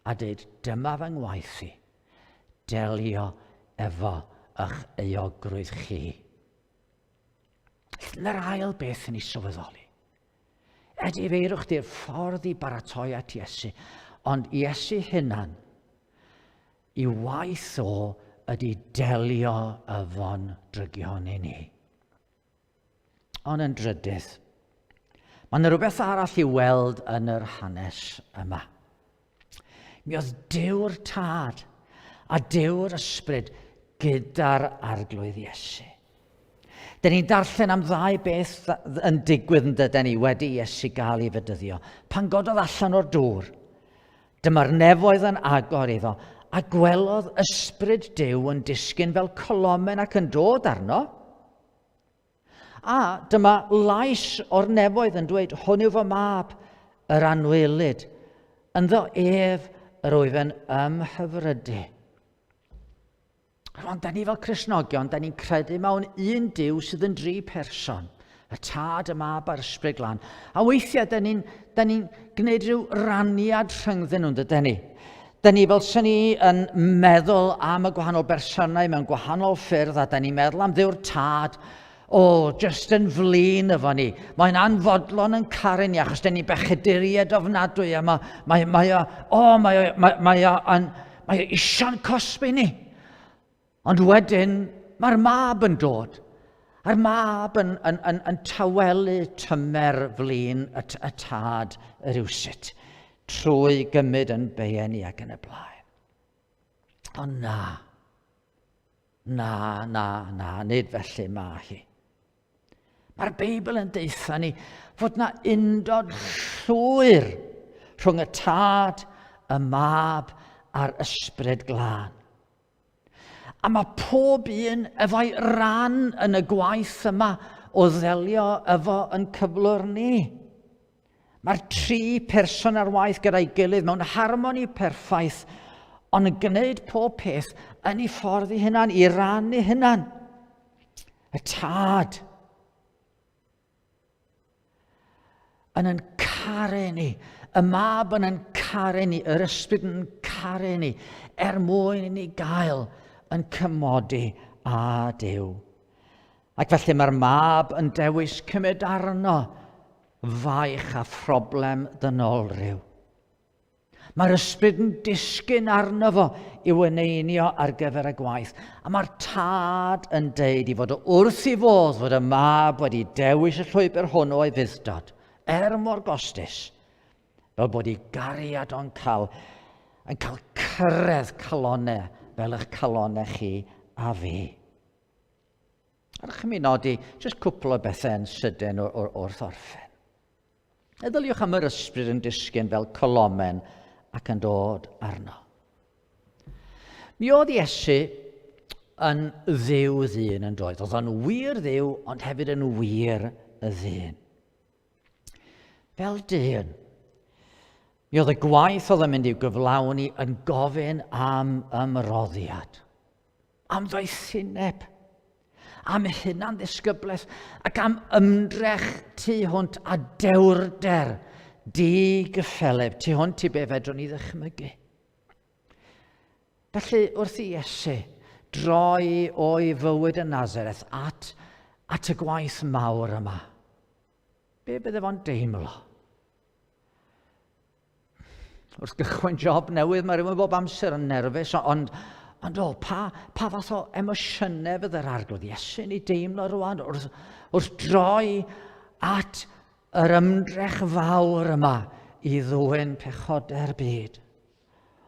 a deud, dyma fy ngwaith i, delio efo eich euogrwydd chi. Dyna'r ail beth yn ei sylweddoli. Edifeirwch di'r ffordd i baratoi at Iesu, ond Iesu hunan, i waith o ydy delio efo'n drygion i ni. Ond yn drydydd, mae yna rhywbeth arall i'w weld yn yr hanes yma. Mi oedd Duw'r Tad a Duw'r Ysbryd gyda'r Arglwydd Iesu. Dyn ni'n darllen am ddau beth yn digwydd yn dydyn ni wedi Iesu gael ei fedyddio. Pan gododd allan o'r dŵr, dyma'r nefoedd yn agor iddo, a gwelodd ysbryd Duw yn disgyn fel colomen ac yn dod arno. A dyma lais o'r nefoedd yn dweud, hwn yw fy mab, yr anwylyd. Ynddo ef yr wyf yn ymhyfrydu. Rwan, da ni fel Cristnogion, da ni'n credu mewn un Duw sydd yn dri person. Y Tad, y Mab a'r Ysbryd Glân. A weithiau, da ni'n ni gwneud rhyw raniad rhyngddyn nhw'n dydyn ni. Da ni fel sy'n ni yn meddwl am y gwahanol bersonau mewn gwahanol ffyrdd, a da ni'n meddwl am Dduw'r Tad, o, oh, just yn flin efo ni. Mae'n anfodlon yn caru ni, achos da ni'n bechaduriaid ofnadwy, a mae, mae, mae o, oh, mae o, mae, mae o, yn, mae o isio'n cosbi ni. Ond wedyn, mae'r mab yn dod. A'r mab yn, yn, yn, yn tawelu tymer flin y, y tad rywsut trwy gymryd yn beieni ac yn y blaen. Ond na, na, na, na, nid felly mae hi. Mae'r Beibl yn deutha ni fod na undod llwyr rhwng y Tad, y Mab a'r Ysbryd Glân. A mae pob un efo'i ran yn y gwaith yma o ddelio efo yn cyflwr ni. Mae'r tri person ar waith gyda'i gilydd mewn harmoni perffaith, ond yn gwneud pob peth yn ei ffordd ei hunan, i ran ei hunan. Y tad yn yn caru ni, y mab yn yn caru ni, yr ysbryd yn caru ni, er mwyn i ni gael yn cymodi â Duw. Ac felly mae'r mab yn dewis cymryd arno faich a phroblem ddynolryw. Mae'r ysbryd yn disgyn arno fo i'w eneinio ar gyfer y gwaith. A mae'r tad yn deud i fod o wrth i fodd fod y mab wedi dewis y llwybr hwn o'i fudd-dod, er mor gostus, fel bod ei gariad o'n cael, yn cael cyrraedd calonau fel eich calonau chi a fi. Rydych chi'n nodi jyst cwpl o bethau yn sydyn wrth orffen. Meddyliwch am yr ysbryd yn disgyn fel colomen ac yn dod arno. Mi oedd Iesu yn ddiw ddyn yn doedd. Oedd o'n wir ddiw, ond hefyd yn wir y ddyn. Fel dyn, mi oedd y gwaith oedd yn mynd i'w gyflawni yn gofyn am ymroddiad. am ddoethineb, am hunan ddisgyblaeth ac am ymdrech tu hwnt a dewrder di-gyffeleb tu hwnt i be fedrwn ni ddychmygu. Felly, wrth i Iesu droi o'i fywyd yn Nazareth at, at y gwaith mawr yma, be bydde fo'n deimlo? Wrth gychwyn job newydd, mae rhywun bob amser yn nerfus, ond, ond o, pa, pa fath o emosiynau fydd yr arglwydd Iesu'n ei deimlo rwan wrth, wrth droi at yr ymdrech fawr yma i ddwyn pechodau'r byd.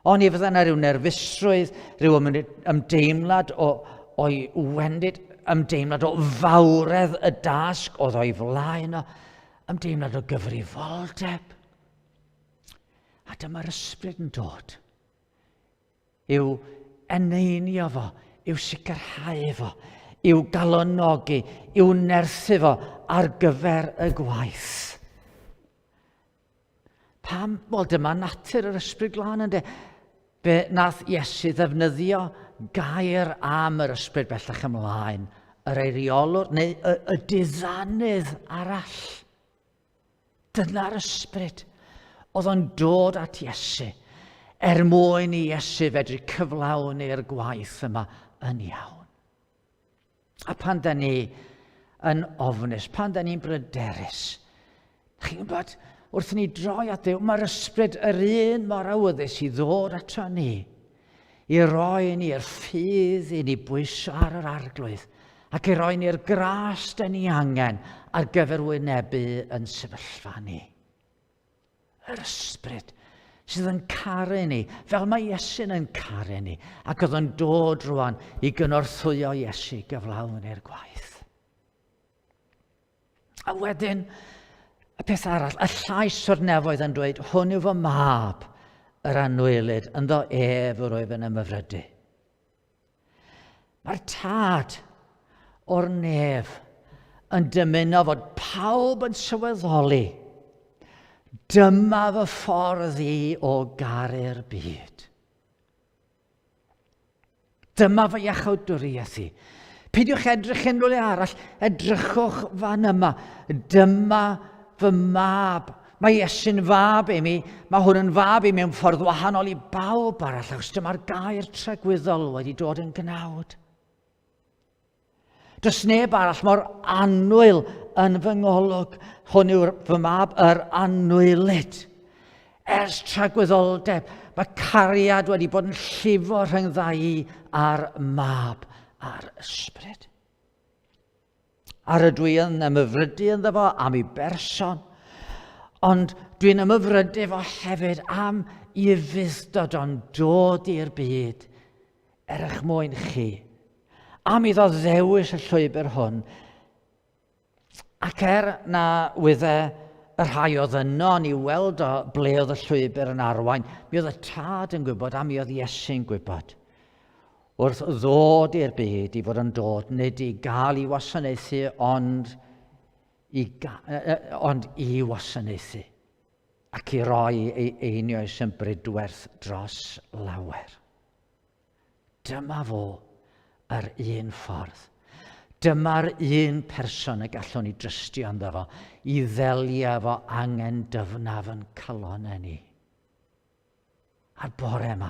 Ond i fydda yna rhyw nerfusrwydd, rhyw ymdeimlad o, o'i wendid, ymdeimlad o fawredd y dasg oedd o'i flaen o, ymdeimlad o gyfrifoldeb. A dyma'r ysbryd yn dod i'w eneinio fo, i'w sicrhau fo, i'w galonogi, i'w nerthu fo ar gyfer y gwaith. Pam? Wel, dyma natur yr ysbryd glân ynddo. Fe nath Iesu ddefnyddio gair am yr ysbryd bellach ymlaen, yr eiriolwr neu y, y diddanydd arall. Dyna'r ysbryd oedd o'n dod at Iesu er mwyn i Iesu fedru cyflawni'r gwaith yma yn iawn. A pan da ni yn ofnus, pan da ni'n bryderus, chi'n gwybod, wrth ni droi at Dduw, mae'r ysbryd yr un mor awyddus i ddod ato ni, i roi ni'r ffydd i ni bwyso ar yr arglwydd, ac i roi ni'r gras da ni angen ar gyfer wynebu yn sefyllfa ni. Yr ysbryd sydd yn caru ni, fel mae Iesu'n yn caru ni, ac oedd yn dod rwan i gynorthwyo Iesu gyflawni'r gwaith. A wedyn, y peth arall, y llais o'r nefoedd yn dweud, hwn yw fy mab, yr anwylyd, ynddo ef yr oedd yn ymhyfrydu. Mae'r tad o'r nef yn dymuno fod pawb yn sylweddoli dyma fy ffordd i o garu'r byd. Dyma fy iachawdwriaeth i. Peidiwch edrych unrhyw le arall, edrychwch fan yma. Dyma fy mab. Mae Iesu'n fab i mi, mae hwn yn fab i mi mewn ffordd wahanol i bawb arall, achos dyma'r gair tragwyddol wedi dod yn gnawd. Does neb arall mor annwyl yn fy ngolwg. Hwn yw'r fy mab, yr anwylyd. Ers tragwyddoldeb, mae cariad wedi bod yn llifo rhyngddau a'r mab a'r ysbryd. Ar ydw i yn ymhyfrydu ynddo fo am ei berson, ond dwi'n ymhyfrydu fo hefyd am i ufudd-dod o'n dod i'r byd er eich mwyn chi. Am iddo ddewis y llwybr hwn, ac er na wydde y rhai oedd yno yn ei weld o ble oedd y llwybr yn arwain, mi oedd y tad yn gwybod a mi oedd Iesu'n gwybod. Wrth ddod i'r byd i fod yn dod, nid i gael ei wasanaethu, ond i, ond i wasanaethu ac i roi ei einioes yn brydwerth dros lawer. Dyma fo, yr un ffordd. Dyma'r un person y gallwn ni drystio ynddo fo, i ddelio efo angen dyfnaf yn calonau ni. A'r bore yma,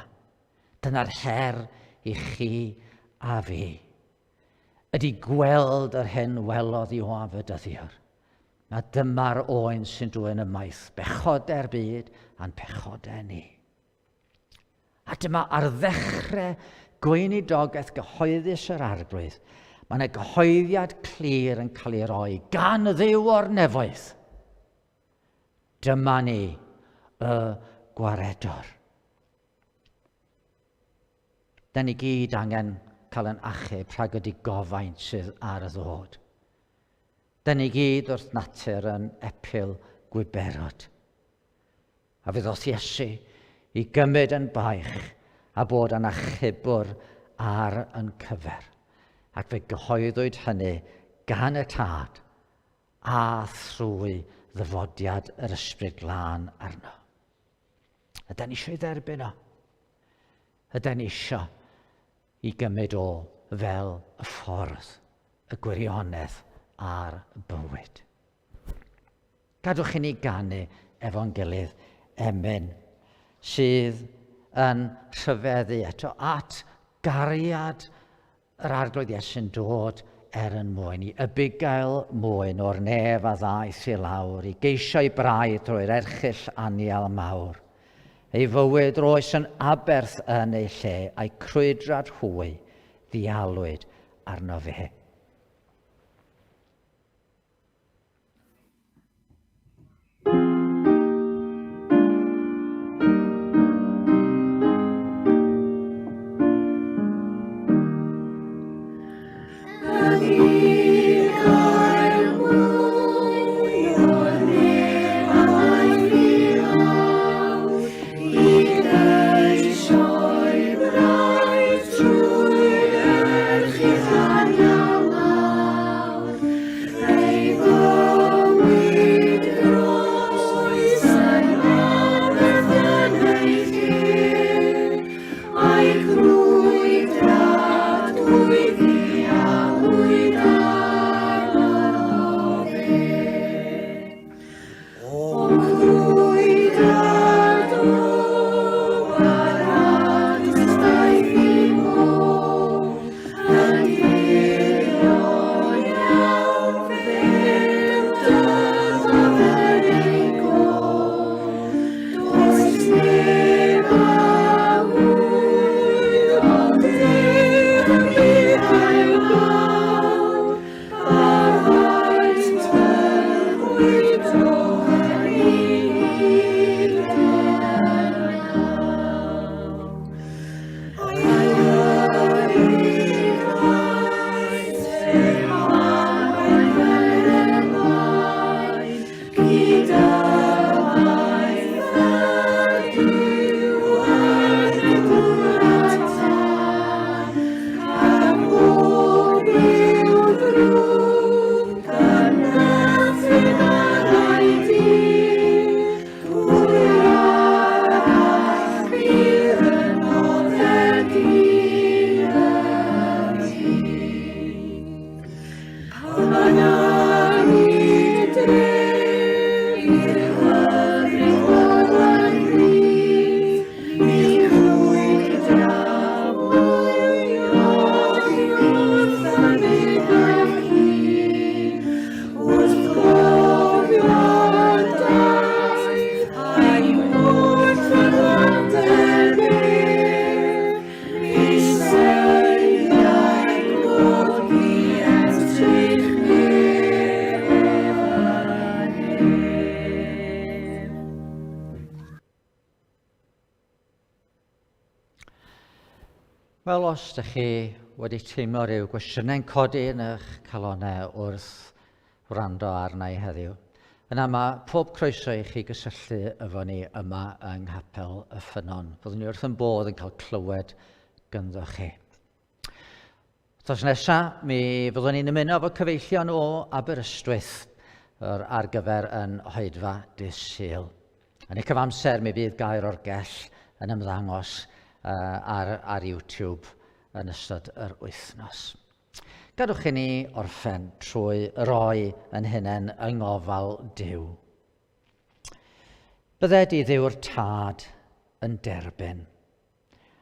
dyna'r her i chi a fi. Ydy gweld yr hyn welodd Ioan Fedyddiwr. Na dyma'r oen sy'n dwyn ymaith bechodau'r byd a'n pechodau ni. A dyma ar ddechrau gweinidogaeth gyhoeddus yr arglwydd, mae yna gyhoeddiad clir yn cael ei roi gan Dduw o'r nefoedd. Dyma ni, y gwaredwr. Da ni gyd angen cael yn achub rhag y digofaint sydd ar y ddod. Dyn ni gyd wrth natur yn epil gwiberod. A fe ddoth Iesu i gymryd yn baich a bod yn achubwr ar yn cyfer. Ac fe gyhoeddwyd hynny gan y Tad a thrwy ddyfodiad yr Ysbryd Glân arno. Ydy ni eisiau ei dderbyn o? Ydy ni eisiau i gymryd o fel y ffordd, y gwirionedd a'r bywyd? Gadwch i ni ganu efo'n gilydd emyn sydd yn rhyfeddu eto at gariad yr Arglwydd Iesu'n dod er yn mwyn i y bugail mwyn o'r nef a ddaeth i lawr i geisio'i braidd drwy'r erchyll anial mawr. Ei fywyd roes yn aberth yn ei lle, a'i crwydrad hwy ddialwyd arno fe. Wel, os ydych chi wedi teimlo rhyw gwestiynau'n codi yn eich calonau wrth wrando arna i heddiw, yna mae pob croeso i chi gysylltu efo ni yma yng Nghapel y Ffynnon. Byddwn ni wrth yn bodd yn cael clywed gynddo chi. Wythnos nesa, mi fyddwn ni'n ymuno efo cyfeillion o Aberystwyth yr ar gyfer yn oedfa dydd Sul. Yn y cyfamser, mi fydd gair o'r gell yn ymddangos uh, ar, ar YouTube yn ystod yr wythnos. Gadwch i ni orffen trwy roi yn hunain yng ngofal Duw. Bydded i Dduw'r Tad yn derbyn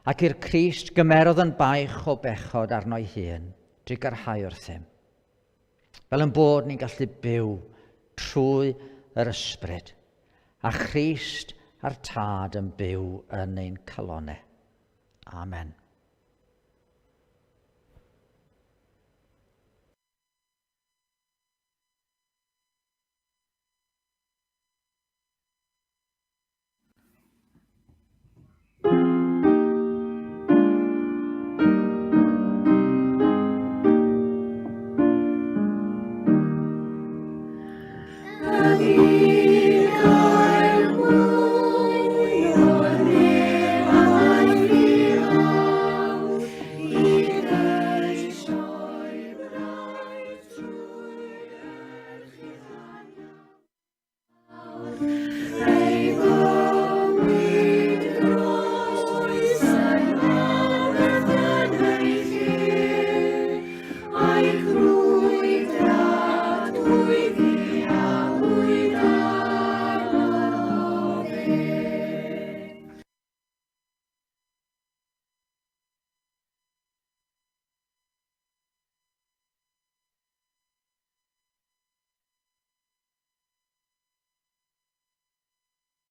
Ac i'r Crist gymerodd yn baich o bechod arno'i hun, drugarhau wrthym. Fel yn bod ni'n gallu byw trwy yr ysbryd, a Christ a'r Tad yn byw yn ein calonau. Amen.